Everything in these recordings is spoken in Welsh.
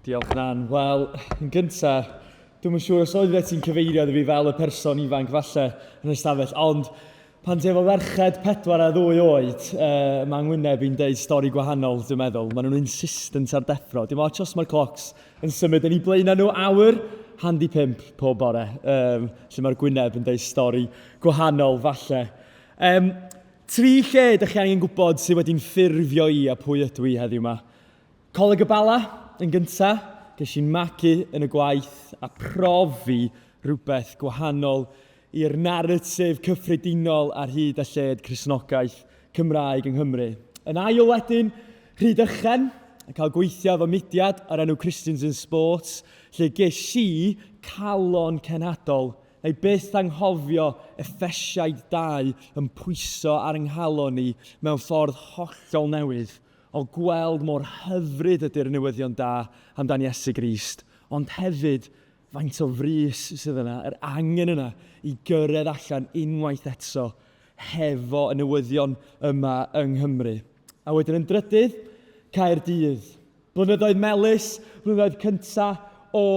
Diolch Nan. Wel, yn gyntaf, dwi'm yn siŵr os oeddet ti'n cyfeirio iddo fi fel y person ifanc falle yn y stafell, ond pan ti efo ferched 4 a 2 oed, uh, mae ngwyneb i'n deud stori gwahanol, dwi'n meddwl. Maen nhw'n insistent ar deffro. Dim ots os mae'r clocs yn symud yn eu blaenau nhw awr, handi pump pob bore. Um, lle mae'r gwyneb yn deud stori gwahanol falle. Um, tri lle ydych chi angen gwybod sydd wedi'n ffurfio i a pwy ydw i heddiw yma. Coleg y Bala yn gynta, ges i'n magu yn y gwaith a profi rhywbeth gwahanol i'r naratif cyffredinol ar hyd a lled Cristnogaeth Cymraeg yng Nghymru. Yn ail wedyn, Rhydychen, yn cael gweithio efo mudiad o'r enw Christians in Sports, lle ges i calon cenhadol, neu byth anghofio Effesiaid 2 yn pwyso ar 'y nghalon i mewn ffordd hollol newydd. O gweld mor hyfryd ydy'r newyddion da amdan Iesu Grist, ond hefyd faint o frys sydd yna, yr angen yna i gyrraedd allan unwaith eto hefo y newyddion yma yng Nghymru. A wedyn yn drydydd, Caerdydd. Blynyddoedd melys, blynyddoedd cynta o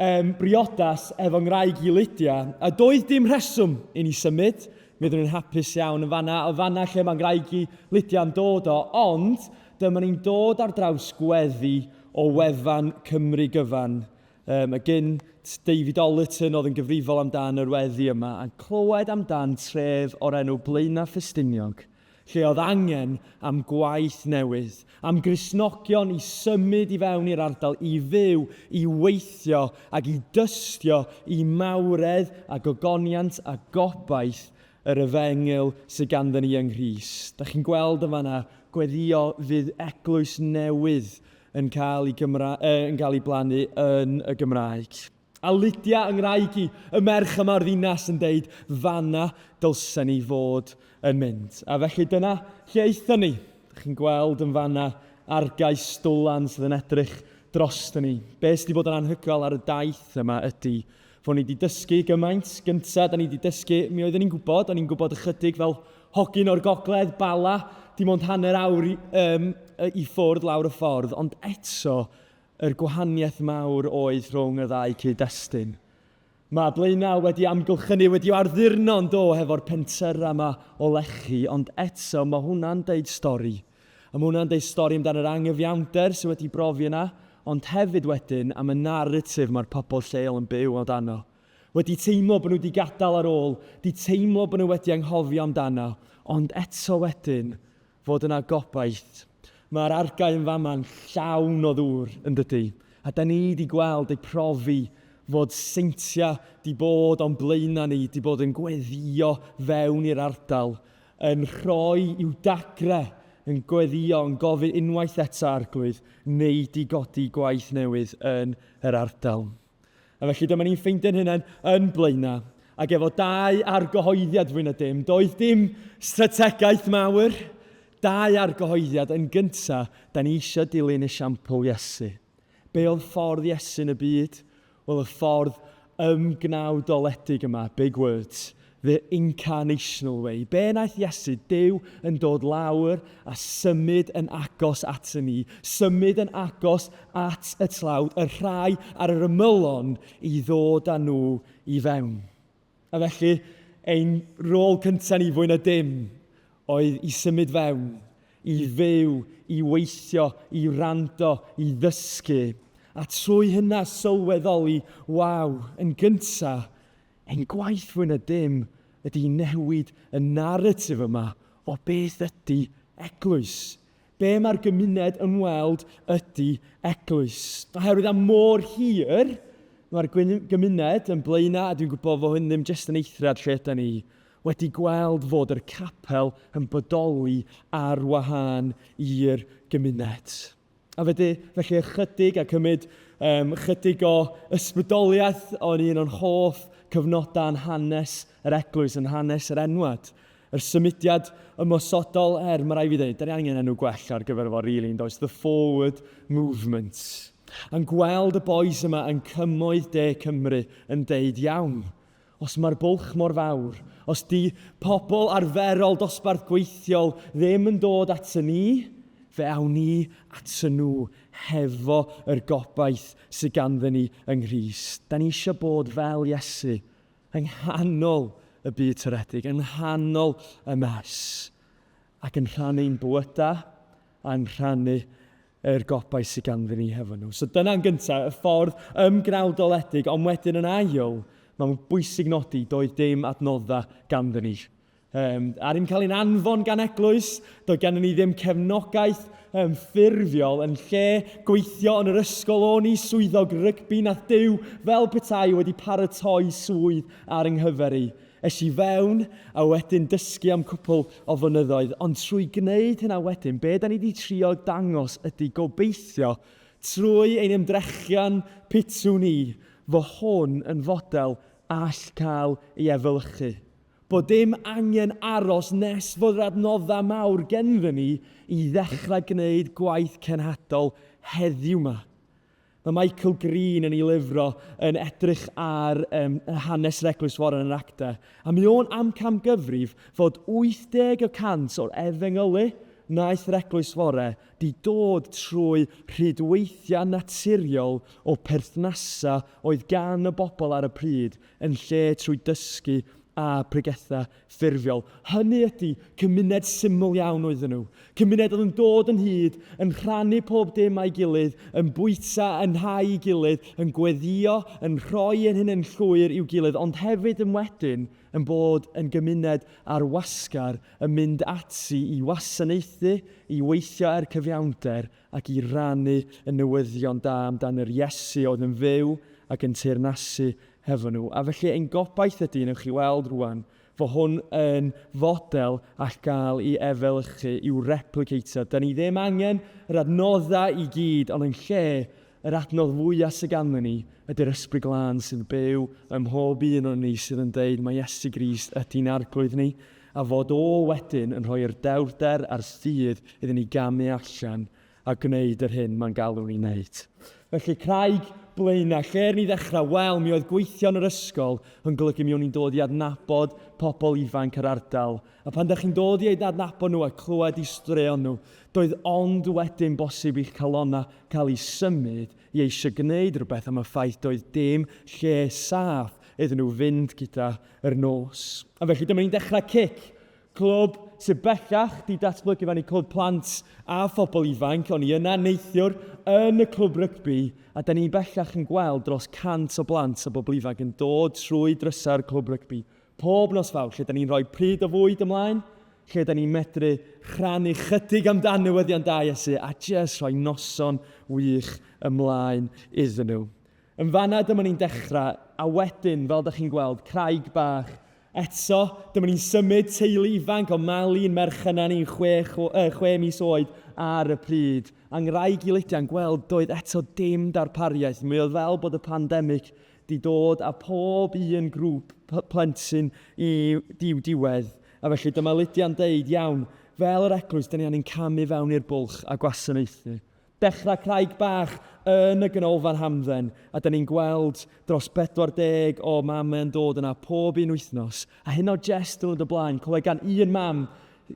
um, briodas efo ngwraig i Lydia, a doedd dim rheswm i ni symud, Mi oeddwn i'n hapus iawn yn fanna, o fanna lle mae ngwraig i Lydia'n dod o, ond dyma ni'n dod ar draws gweddi o wefan Cymru Gyfan. Um, y gynt David Ollerton oedd yn gyfrifol amdan yr weddi yma, a'n clywed amdan tref o'r enw Blaenau Ffestiniog, lle oedd angen am gwaith newydd, am Gristnogion i symud i fewn i'r ardal, i fyw, i weithio ac i dystio i mawredd a gogoniant a gobaith yr efengyl sydd ganddyn ni yng Nghrist. Da chi'n gweld yn fanna, gweddïo fydd eglwys newydd yn cael ei, Gymra yn cael ei blannu yn y Gymraeg. A Lydia yng ngwraig i, y merch yma o'r ddinas yn deud, fanna dylsen ni fod yn mynd. A felly dyna lle aethon ni. Dych chi'n gweld yn fanna argae stwlan sydd yn edrych droston ni. Be sydd wedi bod yn anhygoel ar y daith yma ydy fod ni wedi dysgu gymaint. Gynta, da ni wedi dysgu, mi oeddwn ni'n gwybod, o'n i'n gwybod ychydig fel hogyn o'r gogledd, Bala, dim ond hanner awr i, um, i ffwrdd lawr y ffordd, ond eto Yr gwahaniaeth mawr oedd rhwng y ddau cyd-destun. Mae Blaenau wedi amgylchynu, wedi arddurno yn do hefo'r pentyrrau yma o lechi, ond eto mae hwnna'n deud stori. A mae hwnna'n deud stori amdan yr angyfiawnder sydd wedi brofi yna, ond hefyd wedyn am y naratif mae'r pobl lleol yn byw amdano. Wedi teimlo bod nhw wedi gadael ar ôl, wedi teimlo bod nhw wedi anghofio amdano, ond eto wedyn fod yna gobaith. Mae'r argae yn fama'n llawn o ddŵr, yn dydy? A da ni 'di gweld eu profi fod seintiau 'di bod o'n blaenau ni, 'di bod yn gweddïo fewn i'r ardal, yn rhoi i'w dagre, yn gweddïo, yn gofyn unwaith eto, Arglwydd, wnei di godi gwaith newydd yn yr ardal. A felly dyma ni'n ffeindio'n hunain yn Blaenau, ac efo dau argyhoeddiad fwy na dim. Doedd dim strategaeth mawr, dau argyhoeddiad. Yn gynta, da ni eisiau dilyn esiampl Iesu. Be oedd ffordd Iesu yn y byd? Wel, y ffordd ymgnawdoledig yma, big words, The incarnational way. Be wnaeth Iesu? Duw yn dod lawr a symud yn agos at ni, symud yn agos at y tlawd, y rhai ar yr ymylon i ddod â nhw i fewn. A felly, ein rôl cyntaf ni fwy na dim oedd i symud fewn, i fyw, i weithio, i wrando, i ddysgu. A trwy hynna sylweddoli, waw, yn gyntaf, Ein gwaith fwy na dim ydy i newid y naratif yma o beth ydy eglwys. Be mae'r gymuned yn weld ydy eglwys. Oherwydd am mor hir, mae'r gymuned yn Blaenau, a dwi'n gwybod fod hyn ddim jyst yn eithriad lle ydy ni, wedi gweld fod yr capel yn bodoli ar wahân i'r gymuned. A felly, felly ychydig a cymryd um, chydig o ysbrydoliaeth o'n un o'n hoff cyfnodau yn hanes yr eglwys, yn hanes yr enwad. Yr symudiad ymosodol, er, mae rai fi dweud, da ni angen enw gwell ar gyfer efo, really, yn does? The Forward Movement. A'n gweld y boys yma yn cymoedd de Cymru yn deud, iawn, Os mae'r bwlch mor fawr, os 'di pobl arferol dosbarth gweithiol ddim yn dod at y ni, Fe awn ni at y nhw hefo yr gobaith sydd ganddyn ni yng Nghrist. Da ni eisiau bod fel Iesu yng nghanol y byd toredig, yng nghanol y mess, ac yn rhannu'n bywydau a'n rhannu yr gobaith sydd ganddyn ni hefo nhw. So dyna'n gyntaf, y ffordd ymgnawdoledig, ond wedyn yn ail, mae'n bwysig nodi, doedd dim adnoddau ganddyn ni. Ar i'm cael ein anfon gan eglwys, doedd gennym ni ddim cefnogaeth ffurfiol yn lle gweithio yn yr ysgol o'n i, swyddog rygbi nath Duw fel petai wedi paratoi swydd ar yng nghyfer i. Es i fewn a wedyn dysgu am cwpl o flynyddoedd, ond trwy gwneud hynna wedyn, be da ni wedi trio dangos ydy gobeithio trwy ein ymdrechion pitw ni, fo hwn yn fodel all cael ei efelychu. Bod dim angen aros nes fod yr adnoddau mawr genddyn ni i ddechrau gwneud gwaith cenhadol heddiw 'ma. Mae Michael Green yn ei lyfr o yn edrych ar um, hanes yr Eglwys Foreign yn yr Actau, a mi o'n amcamgyfrif fod 80 y cant o'r efengylu wnaeth yr Eglwys Fore di dod trwy rhydweithiau naturiol o perthnasau oedd gan y bobl ar y pryd yn lle trwy dysgu a pregetha ffurfiol. Hynny ydy, cymuned syml iawn oedden nhw. Cymuned oedd yn dod yn hyd, yn rhannu pob dim â'i gilydd, yn bwyta yn nhai i gilydd, yn gweddïo, yn rhoi ein hunain llwyr i'w gilydd, ond hefyd yn wedyn yn bod yn gymuned ar wasgar, yn mynd ati i wasanaethu, i weithio er cyfiawnder ac i rannu y newyddion da amdan yr Iesu oedd yn fyw ac yn teyrnasu hefo nhw. A felly ein gobaith ydy, newch chi weld rwan, fo hwn yn fodel all gael ei efelychu, i'w replicatio. Da ni ddim angen yr adnoddau i gyd, ond yn lle, yr adnodd fwyaf sydd ganddyn ni ydy'r Ysbryd Glân sydd byw ym mhob un o'n ni sydd yn deud mae Iesu Grist ydy'n arglwydd ni, a fod o wedyn yn rhoi'r dewrder a'r ffydd iddyn ni gamu allan a gwneud yr hyn mae'n galw ni wneud. Felly, craig Blaenau, lle ni ddechrau? Wel, mi oedd gweithio yn yr ysgol yn golygu mi o'n i'n dod i adnabod pobl ifanc yr ardal. A pan da chi'n dod i eu adnabod nhw a clywed eu straeon nhw, doedd ond wedyn bosib i'ch calonnau cael eu symud i eisiau gwneud rhywbeth am y ffaith doedd dim lle saff iddyn nhw fynd gyda yr nos. A felly dyma ni'n dechrau cic Clwb sydd bellach 'di datblygu fewn i clwb plant a phobl ifanc. O'n i yna neithiwr yn y clwb rygbi a 'da ni bellach yn gweld dros 100 o blant a bobl ifanc yn dod trwy drysau'r clwb rygbi pob nos Fawrth lle 'da ni'n rhoi pryd o fwyd ymlaen, lle 'da ni'n medru rhannu chydig amdan newyddion da Iesu a jyst rhoi noson wych ymlaen iddyn nhw. Yn fan'na dyma ni'n dechrau, a wedyn, fel dach chi'n gweld, craig bach. Eto, dyma ni'n symud teulu ifanc o Mali, yn merch yna ni'n chwe mis oed ar y pryd. A ngwraig i Lydia'n gweld doedd eto dim darpariaeth. Mi oedd fel bod y pandemig 'di dod â pob un grŵp plentyn i i'w diwedd. A felly dyma Lydia'n deud, iawn, fel yr eglwys, 'da ni angen camu fewn i'r bwlch a gwasanaethu. Dechrau craig bach yn y ganolfan hamdden, a 'da ni'n gweld dros 40 o mamau yn dod yna pob un wythnos, a hyn o jest diwrnod o blaen, clywed gan un mam,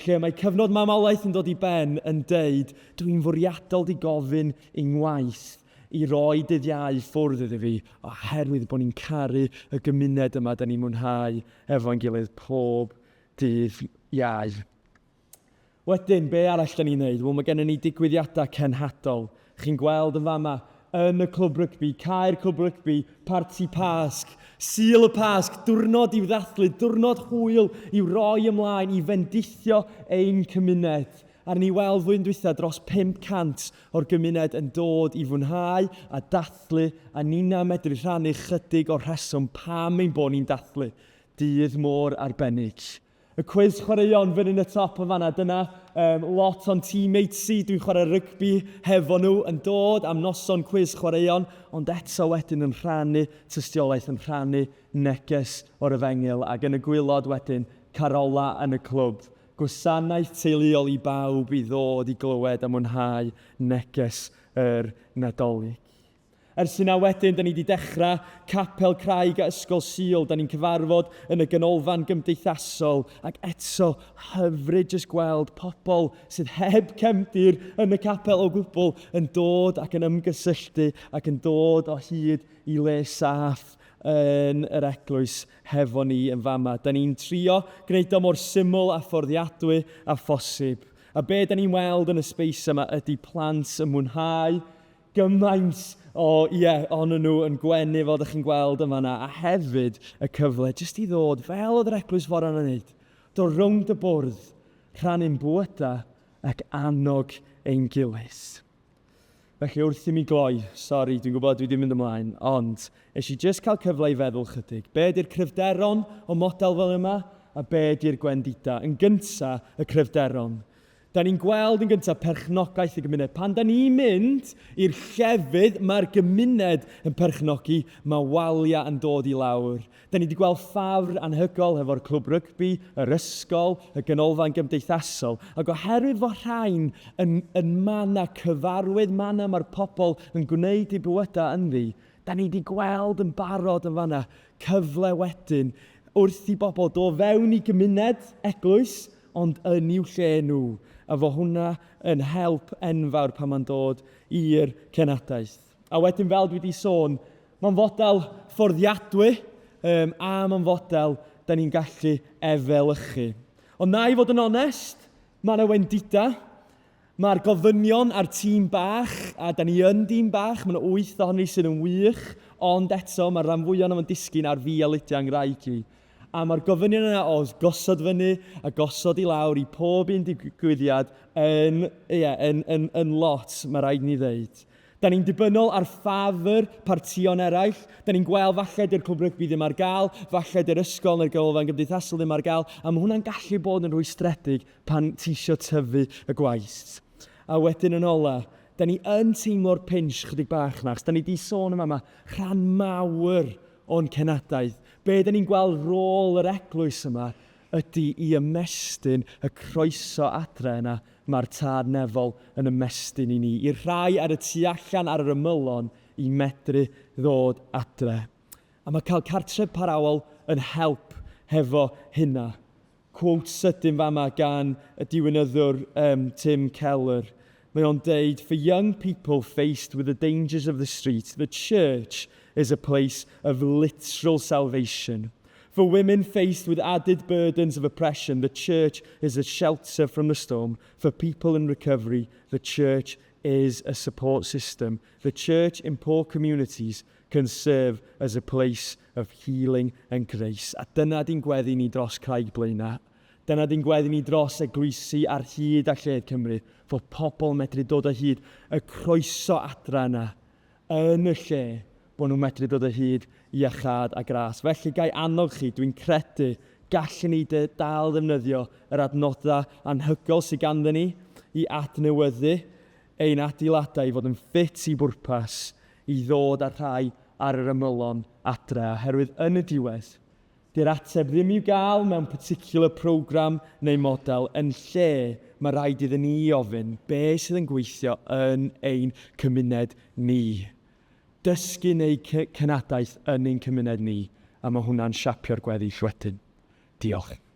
lle mae cyfnod mamolaeth yn dod i ben, yn deud, dw i'n fwriadol 'di gofyn i ngwaith i roi dydd Iau ffwrdd iddi fi, oherwydd bod ni'n caru y gymuned yma 'da ni'n mwynhau efo'n gilydd pob dydd Iau. Wedyn, be arall da ni'n neud? Wel, mae gennym ni digwyddiadau cenhadol. Chi'n gweld yn fama, yn y clwb rygbi, cae'r clwb rygbi, parti Pasg, Sul y Pasg, diwrnod i'w ddathlu, diwrnod hwyl i'w roi ymlaen i fendithio ein cymuned. A ni weld flwyddyn dwytha dros 500 o'r gymuned yn dod i fwynhau a dathlu, a ninna medru rhannu chydig o'r rheswm pam ein bod ni'n dathlu dydd mor arbennig. Y cwis chwaraeon fyny yn y top yn fanna, dyna lot o'n teammates i, dwi'n chwarae rygbi hefo nhw, yn dod am noson cwis chwaraeon, ond eto wedyn yn rhannu tystiolaeth, yn rhannu neges o'r efengyl, ac yn y gwaelod wedyn, carola yn y clwb. Gwasanaeth teuluol i bawb i ddod i glywed a mwynhau neges yr Nadolig. Ers hynna wedyn, da ni wedi dechrau Capel Craig a Ysgol Sul. Da ni'n cyfarfod yn y ganolfan gymdeithasol ac eto hyfryd jyst gweld pobl sydd heb cefndir yn y capel o gwbl yn dod ac yn ymgysylltu ac yn dod o hyd i le saff yn yr eglwys hefo ni yn fama. Da ni'n trio gwneud o mor syml a fforddiadwy â phosib. A be da ni'n weld yn y space yma ydy plant yn mwynhau gymaint o, ie, ohonyn nhw yn gwenu fel dych chi'n gweld yn fanna, a hefyd y cyfle jyst i ddod, fel oedd yr eglwys fore yna'n neud, dod rownd y bwrdd, rhannu'n bwyda ac annog ein gilydd. Felly wrth i mi gloi, sori, dwi'n gwybod dwi wedi mynd ymlaen, ond es i jyst cael cyfle i feddwl chydig. Be ydy'r cryfderon o model fel yma, a be ydy'r gwendida? Yn gynta, y cryfderon. Da ni'n gweld yn gyntaf perchnogaeth y gymuned. Pan da ni'n mynd i'r llefydd mae'r gymuned yn perchnogi, mae waliau yn dod i lawr. Da ni wedi gweld ffafr anhygoel hefo'r clwb rygbi, yr ysgol, y ganolfan gymdeithasol, ac oherwydd fod rhain yn, yn mannau cyfarwydd, mannau mae'r pobl yn gwneud eu bywydau ynddi, da ni wedi gweld yn barod yn fanna cyfle wedyn wrth i bobl dod fewn i gymuned eglwys, ond yn i'w lle nhw, a fo hwnna yn help enfawr pan mae'n dod i'r cenadaeth. A wedyn fel dwi wedi sôn, mae'n fodel fforddiadwy um, a mae'n fodel da ni'n gallu efelychu. Ond na i fod yn onest, mae yna wendidau. Mae'r gofynion a'r tîm bach, a da ni yn dîm bach, mae yna wyth ohoni sydd yn wych, ond eto mae'r rhan fwyaf ohono fo'n disgyn ar fi a Lydia yng i. A mae'r gofynion yna o gosod fyny a gosod i lawr i pob un digwyddiad yn, ie, yn, yn, yn lot, mae rhaid ni ddeud. Da ni'n dibynnol ar ffafr partïon eraill. Da ni'n gweld falle dy'r clwb rygbi ddim ar gael, falle dy'r ysgol neu'r ganolfan gymdeithasol ddim ar gael, a mae hwnna'n gallu bod yn rhwystredig pan ti isio tyfu y gwaith. A wedyn yn ola, da ni yn teimlo'r pinch chydig bach na, achos da ni di sôn yma, mae rhan mawr o'n cenadaeth, be da ni'n gweld rôl yr eglwys yma ydy i ymestyn y croeso adre yna mae'r Tad Nefol yn ymestyn i ni, i'r rhai ar y tu allan ar yr ymylon i medru ddod adre. A mae cael cartref parhaol yn help hefo hynna. Quote sydyn fama gan y diwinyddwr um, Tim Keller. Mae o'n deud, For young people faced with the dangers of the street, the church is a place of literal salvation. For women faced with added burdens of oppression, the church is a shelter from the storm. For people in recovery, the church is a support system. The church in poor communities can serve as a place of healing and grace. A dyna di'n gweddi ni dros Craig Blaenau. Dyna di'n gweddi ni dros eglwysi ar hyd a lled Cymru, fod pobl medru dod o hyd y croeso adra yna yn y lle bod nhw'n medru dod o hyd i iachâd a gras. Felly gai annog chi, dwi'n credu gallwn ni dal ddefnyddio yr adnodau anhygoel sydd ganddyn ni i adnewyddu ein adeiladau i fod yn ffit i bwrpas i ddod â'r rhai ar yr ymylon adre, oherwydd yn y diwedd, 'di'r ateb ddim i'w gael mewn particular program neu model, yn lle mae rhaid iddyn ni ofyn be sydd yn gweithio yn ein cymuned ni. Dysgu neu cenadaeth yn ein cymuned ni, a mae hwnna'n siapio'r gweddill wedyn. Diolch.